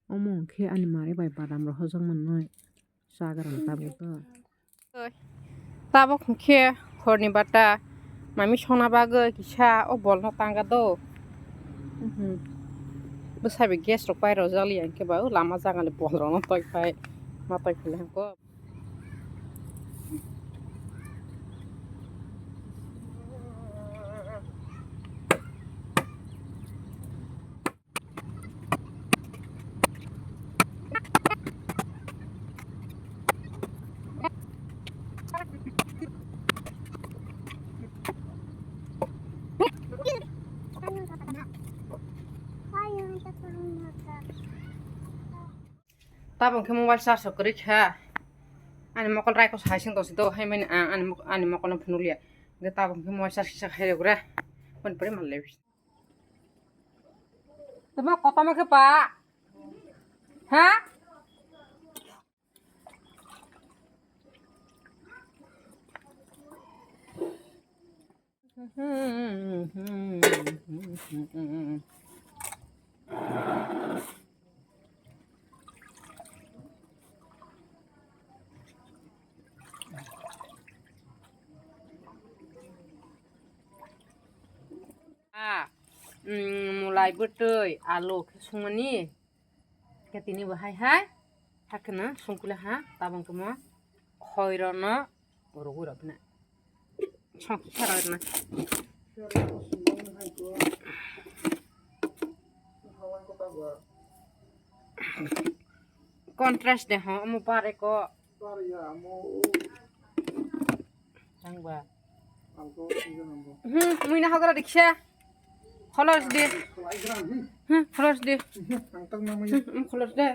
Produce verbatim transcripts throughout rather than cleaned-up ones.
Omo hwnkhe ani mari bai badam rok hojak mannoi. Chagra rok tabuk to. Tabuk hwnkhe horni bata mami songna bagwi kisa o bolno tanga do. Mhm. Bwsai bai gas rok pai rwjak liya hwnkhe ba o lama jagani bol rokno toi phai ma toi phai hwnkhe. Tabuk khe mobile charge rok kwrwi kha. Ani mokol raiko hai sing tongsi do, hai mani ang ani mok-, ani mokol no phunukliya. Hwnkhe tabuk khe mobile charge kisa khai rwgra. Phone pore manlai. Tamo kotomo khe pa. Ha? Ah, mm, mulai bwtwi alu khe songmani. Khe tini bo hai hai. Hakhe no songkula ha, tabang tamo. Khoi rw no rwgwi rw bwna. Song kisa rw na. Contrast de ho, omo bare ko. Tangba. Hmm, mui na hagra diksa. Kholos de. Hmm, kholos de. Hmm, kholos de.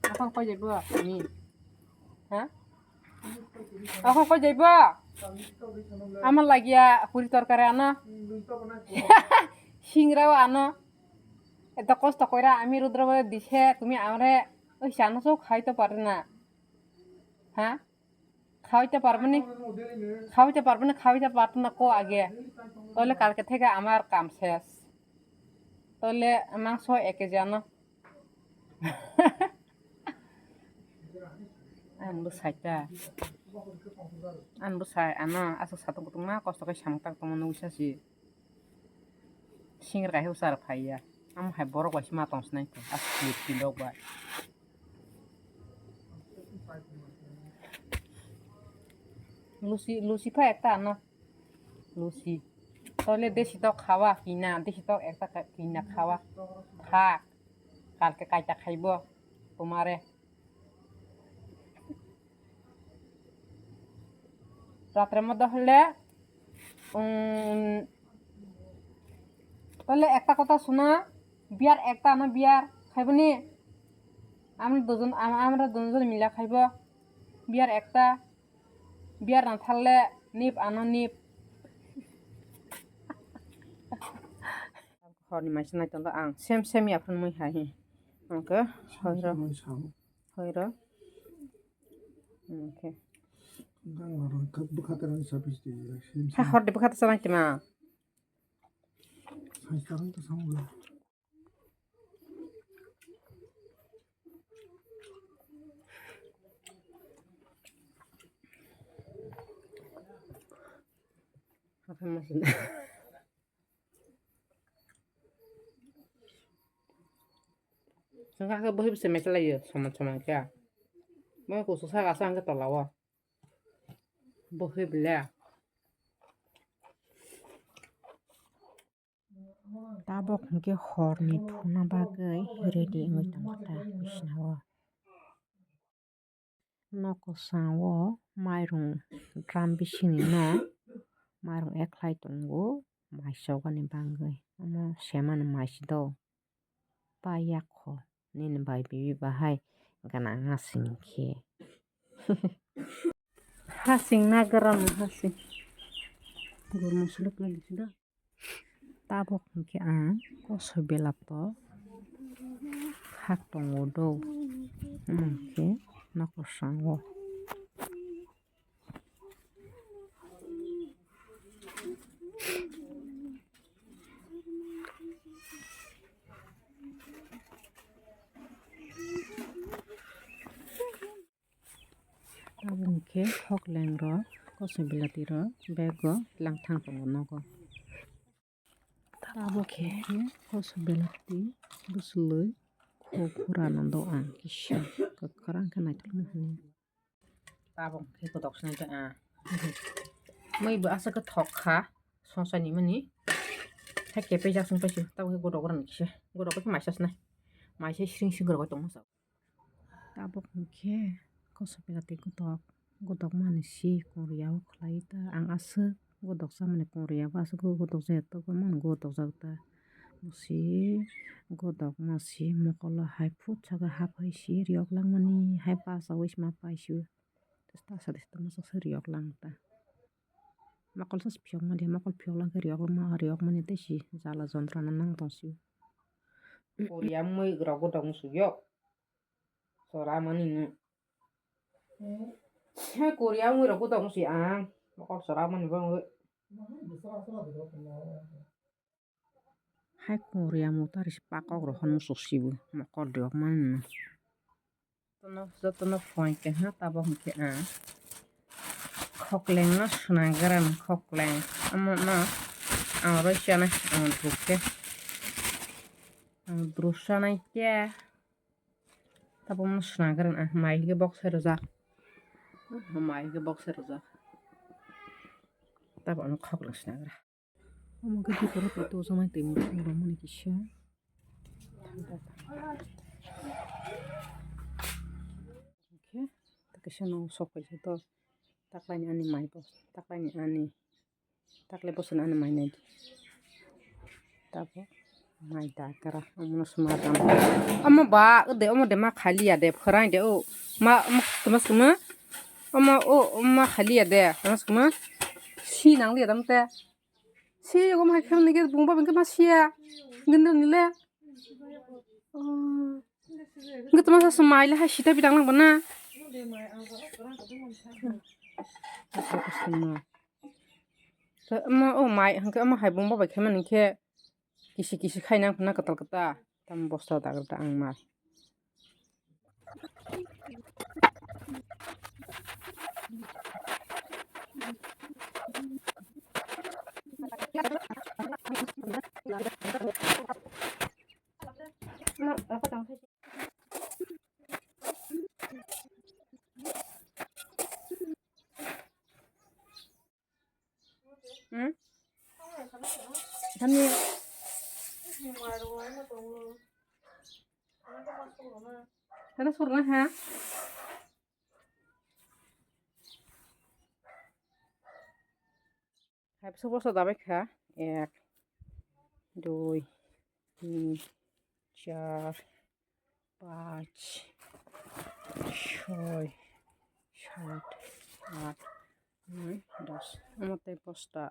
Aphang koi jaibo ni? Ha? Aphang koi jaibo? Ama lagia puri torkari ano. Singra ano. Eto kosto koira ami rudra bole dise tumi amre oi sano so khai to parna. Ha? খাওয়াইতে পারবে নি? খাওয়াইতে পারবে না, খাওয়াইতে পারতো না কো আগে। তাহলে কালকে থেকে আমার কাম শেষ। তাহলে মাংস এক কেজি আনো। Ang bwsai ta. Ang bwsai ano aswk satung kutung ma kosto khe samung tak tongma nugwi sasi. Singra kaisa usar phaiya. Amo hai borok bai se ma tong sinai khe. Aswk pilok bai. Lusi, lusi pha ekta ano. Lusi. Toile desi tok khawa kina, desi tok ekta ka-, kina khawa. Kha. Kalke kaita khaibo. Tomare. Ratre modo hole, um, tole ekta kota suna, biar ekta na biar, khaiboni? Amra dujon, am-, amra dujon mila khaibo, biar ekta, biar na thalle, nip ano nip. Horni maisa nai tongo ang, sem sem ya phun mui hai. Oke, hoi ro. Hoi ro. Oke. Gang lorong kak bwkha terang sabis di, sem sem. Ha, hor di bwkha terang tima. Sai terang to sama. Apa maksudnya? Sengkha khe bohi bwsai mai khlaiyo, soman soman khe. Bo kusu saka sa hwnkhe tola o. Bohi ble. Tabok hwnkhe horni thuna bagwi ready wngwi tongo ta bisna o. Nok kwchang o mairung drum bisingni no mairung eklai tongo, mai chokani bagwi. Omo semani mai se do. Paiya kho nini bai bibi bahai gana wngna sini khe. Hasing na garam hasing. Gurung suluk lagi sudah. Tabok hwnkhe ang kosoi belato khak tongo do. Hwnkhe nokosrango. Tabuk khe hokleng rok kosoi belati rok bego langthang tongo nogo. Tabuk khe kosoi belati bwswlwi khuk khura no do ang kisa kwkhwrang khe naithok nai hwnwi. Tabuk khe godok sinai ta ang. Mui bo aswk khe thok kha sosani mani. Hai kepejak song paisi tabuk khe godok rani kisa. Godok khe maisa sinai. Maisa sring sring rok tongma sa. Tabuk hwnkhe kosoi belati godok, godok mani si kongriya o khlai ta. Ang aswk godok chamani kongriya bo aswk godok jaya tok mani godok jak ta. Bo si godok ma si mokolo hai phut saka haphai si riyok langmani hai bachaui se ma paisio. Tei tasa tei tasa masa se riyok lang ta. Mokol sa phiyok mani mokol phiyok lang khe riyok ma riyok mani tei si jala jontrona nang tong sio. Kongriya mui rok godok musu yok. Chora mani no. He kongriya mui rok godok musi ang. Mokol chora mani bo. Hai kongriya mui tari si pakok rok hwn muchuk sibo mokol rok mani no. Jotono, jotono phone keha tabok hwnkhe ang. Khokleng no swnam gram khokleng. Omo no ang roi chanai ang druk khe. Ang druk chanai khe. Tabuk no swnam gram ah mai hwnkhe boksai rwjak. Mai hwnkhe boksai rwjak. Tabuk no khokleng swnam gram. Omo khe diporo twi tujaknai twi mwswk rwmani kisa. Khe kisa no sok paisa to taklaini ani mai bo taklaini ani takle bosoni ani mai nai di. Tabuk mai dakra omo no suma dam. Omo ba ode omo de ma khali ya de phorai de o ma omo tuma suma omo o ma khali ya de omo suma si nang li ya dam te. Si omo hai khe nang bung ba bung ma siya. Gindra ni le. Hwnkhe tuma sa mai le hai sita bidang lang bana. Omo o mai hwnkhe omo hai bung ba bai khe mani khe kisi kisi khai nang phana kwtal kwtal tam bosta dagra da ang mai. Hmm? Tani. Tani surna ha. Hai bwswk bwswk dabai kha. Ek, dui, tin, char, panch, choi, sat, at, noi, dos. Omo tei bosta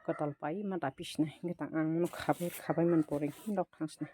kwtal pai ma da pisnai. Hwnkhe tang ang mano khabai, khabai man pore nok thang sinai.